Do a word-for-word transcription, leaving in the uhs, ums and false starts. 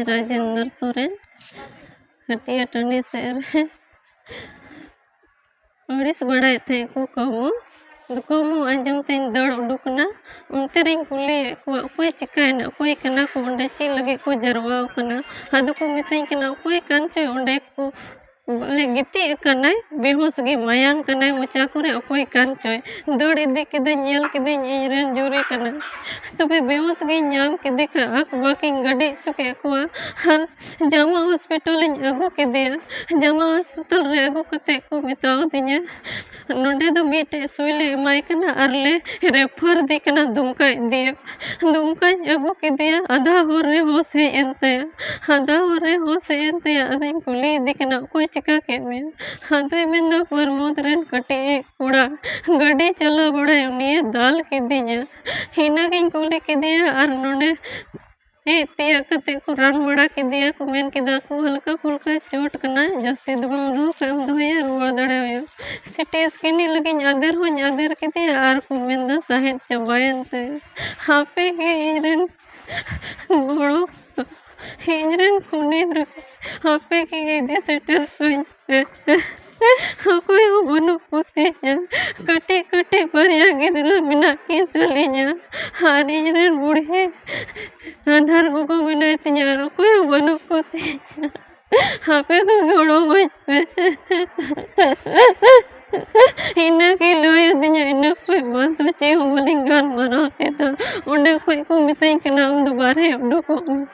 ᱨᱟᱡᱮᱱᱫᱨ ᱥᱚᱨᱮᱱ᱾ ᱦᱟᱹᱴᱤᱭᱟᱹ ᱴᱟᱺᱰᱤ ᱥᱮᱫ ᱨᱮ ᱟᱹᱲᱤᱥ ᱵᱟᱲᱟᱭᱮᱫ ᱛᱟᱦᱮᱸᱫ ᱠᱚ ᱠᱟᱹᱦᱩ᱾ ᱟᱫᱚ ᱠᱟᱹᱦᱩ ᱟᱸᱡᱚᱢ ᱛᱮᱧ ᱫᱟᱹᱲ ᱩᱰᱩᱠ ᱮᱱᱟ᱾ ᱚᱱᱛᱮ ᱨᱤᱧ ᱠᱩᱞᱤᱭᱮᱫ ᱠᱚᱣᱟ, "ᱚᱠᱚᱭ ᱪᱤᱠᱟᱹᱭᱮᱱᱟ? ᱚᱠᱚᱭ ᱠᱟᱱᱟ ᱠᱚ? ᱚᱸᱰᱮ ᱪᱮᱫ ᱞᱟᱹᱜᱤᱫ ᱠᱚ ᱡᱟᱨᱣᱟ ᱟᱠᱟᱱᱟ?" ᱟᱫᱚ ᱠᱚ ᱢᱤᱛᱟᱹᱧ ᱠᱟᱱᱟ, "ᱚᱠᱚᱭ ᱠᱟᱱ ᱪᱚᱭ ᱚᱸᱰᱮ ᱠᱚ ᱵᱚᱞᱮ ᱜᱤᱛᱤᱡ ᱟᱠᱟᱱᱟᱭ, ᱵᱮᱦᱩᱸᱥ ᱜᱮ, ᱢᱟᱭᱟᱝ ᱠᱟᱱᱟᱭ ᱢᱚᱪᱟ ᱠᱚᱨᱮ, ᱚᱠᱚᱭ ᱠᱟᱱ ᱪᱚᱭ?" ᱫᱟᱹᱲ ᱤᱫᱤ ᱠᱤᱫᱟᱹᱧ, ᱧᱮᱞ ᱠᱤᱫᱟᱹᱧ ᱤᱧ ᱨᱮᱱ ᱡᱩᱨᱤ ᱠᱟᱱᱟᱭ᱾ ᱛᱚᱵᱮ ᱵᱮᱦᱩᱸᱥ ᱜᱤᱧ ᱧᱟᱢ ᱠᱮᱫᱮ ᱠᱷᱟᱱ ᱟᱠ ᱵᱟᱠᱤᱧ ᱜᱟᱹᱰᱤ ᱦᱚᱪᱚ ᱠᱮᱫ ᱠᱚᱣᱟ ᱟᱨ ᱡᱟᱢᱟ ᱦᱚᱥᱯᱤᱴᱟᱞ ᱤᱧ ᱟᱹᱜᱩ ᱠᱮᱫᱮᱭᱟ᱾ ᱡᱟᱢᱟ ᱦᱚᱥᱯᱤᱴᱟᱞ ᱨᱮ ᱟᱹᱜᱩ ᱠᱟᱛᱮ ᱠᱚ ᱢᱮᱛᱟᱣ ᱫᱤᱧᱟ, ᱱᱚᱸᱰᱮ ᱫᱚ ᱢᱤᱫᱴᱮᱡ ᱥᱩᱭ ᱞᱮ ᱮᱢᱟᱭ ᱠᱟᱱᱟ ᱟᱨ ᱞᱮ ᱨᱮᱯᱷᱟᱨ ᱫᱮ ᱠᱟᱱᱟ ᱫᱩᱢᱠᱟ ᱤᱫᱤᱭᱟ᱾ ᱫᱩᱢᱠᱟᱧ ᱟᱹᱜᱩ ᱠᱮᱫᱮᱭᱟ, ᱟᱫᱷᱟ ᱦᱚᱨ ᱨᱮ ᱦᱳᱥ ᱦᱮᱡ ᱮᱱ ᱛᱟᱭᱟ᱾ ᱟᱫᱷᱟ ᱦᱚᱨ ᱨᱮ ᱦᱳᱥ ᱦᱮᱡ ᱮᱱ ᱛᱟᱭᱟ᱾ ᱟᱫᱚᱧ ᱠᱩᱞᱤ ᱤᱫᱤ ᱠᱟᱱᱟ, "ᱚᱠᱚᱭ ᱪᱤᱠᱟ ᱠᱮᱫ ᱢᱮᱭᱟ?" ᱟᱫᱚᱭ ᱢᱮᱱᱫᱟ, "ᱯᱨᱚᱢᱳᱫᱽ ᱨᱮᱱ ᱠᱟᱹᱴᱤᱡ ᱠᱚᱲᱟ ᱜᱟᱹᱰᱤ ᱪᱟᱞᱟᱣ ᱵᱟᱲᱟᱭ, ᱩᱱᱤᱭᱮ ᱫᱟᱞ ᱠᱤᱫᱤᱧᱟ᱾ ᱤᱱᱟᱹᱜᱤᱧ ᱠᱩᱞᱤ ᱠᱮᱫᱮᱭᱟ ᱟᱨ ᱱᱚᱰᱮ ᱦᱮᱡ ᱛᱤᱭᱟᱹᱜ ᱠᱟᱛᱮ ᱠᱚ ᱨᱟᱱ ᱵᱟᱲᱟ ᱠᱮᱫᱮᱭᱟ ᱠᱚ, ᱢᱮᱱ ᱠᱮᱫᱟ ᱠᱚ ᱦᱟᱞᱠᱟ ᱯᱷᱩᱞᱠᱟ ᱪᱳᱴ ᱠᱟᱱᱟ, ᱡᱟᱹᱥᱛᱤ ᱫᱚ ᱵᱟᱝ ᱫᱚᱦᱚ ᱠᱟᱜ ᱮᱢ ᱫᱚᱦᱚᱭᱟ, ᱨᱩᱣᱟᱹᱲ ᱫᱟᱲᱮᱣᱟᱭᱟ᱾ ᱥᱤᱴᱤ ᱥᱠᱮᱱ ᱞᱟᱹᱜᱤᱫ ᱟᱫᱮᱨ ᱦᱚᱸᱧ ᱟᱫᱮᱨ ᱠᱮᱫᱮᱭᱟ ᱟᱨ ᱠᱚ ᱢᱮᱱᱫᱟ ᱥᱟᱦᱮᱫ ᱪᱟᱵᱟᱭᱮᱱ ᱛᱟᱭᱟ᱾ ᱦᱟᱯᱮ ᱜᱮ ᱤᱧ ᱨᱮᱱ ᱜᱚᱲᱚ, ᱤᱧ ᱨᱮᱱ ᱠᱷᱩᱱᱤ ᱨᱮ ᱦᱟᱯᱮ ᱜᱮ ᱤᱫᱤ ᱥᱮᱴᱮᱨ ᱠᱟᱹᱧ ᱯᱮ᱾ ᱚᱠᱚᱭ ᱦᱚᱸ ᱵᱟᱹᱱᱩᱜ ᱠᱚ ᱛᱤᱧᱟ᱾ ᱠᱟᱹᱴᱤᱡ ᱠᱟᱹᱴᱤᱡ ᱵᱟᱨᱭᱟ ᱜᱤᱫᱽᱨᱟᱹ ᱢᱮᱱᱟᱜ ᱠᱤᱱ ᱛᱟᱹᱞᱤᱧᱟ ᱟᱨ ᱤᱧ ᱨᱮᱱ ᱵᱩᱲᱦᱤ ᱟᱱᱦᱟᱨ ᱜᱚᱜᱚ ᱢᱮᱱᱟᱭ ᱛᱤᱧᱟ ᱟᱨ ᱚᱠᱚᱭ ᱦᱚᱸ ᱵᱟᱹᱱᱩᱜ ᱠᱚ ᱛᱤᱧᱟ᱾ ᱦᱟᱯᱮ ᱠᱚ ᱜᱚᱲᱚᱣᱟᱹᱧ ᱯᱮ᱾ ᱤᱱᱟᱹ ᱜᱮ ᱞᱟᱹᱭ ᱟᱹᱫᱤᱧᱟ, ᱤᱱᱟᱹ ᱠᱷᱚᱡ ᱵᱟᱫ ᱫᱚ ᱪᱮᱫ ᱦᱚᱸ ᱵᱟᱹᱞᱤᱧ ᱜᱟᱞᱢᱟᱨᱟᱣ ᱠᱮᱫᱟ᱾ ᱚᱸᱰᱮ ᱠᱷᱚᱡ ᱠᱚ ᱢᱤᱛᱟᱹᱧ ᱠᱟᱱᱟ, "ᱟᱢ ᱫᱚ ᱵᱟᱨᱦᱮ ᱩᱰᱩᱠᱚᱜ ᱢᱮ᱾"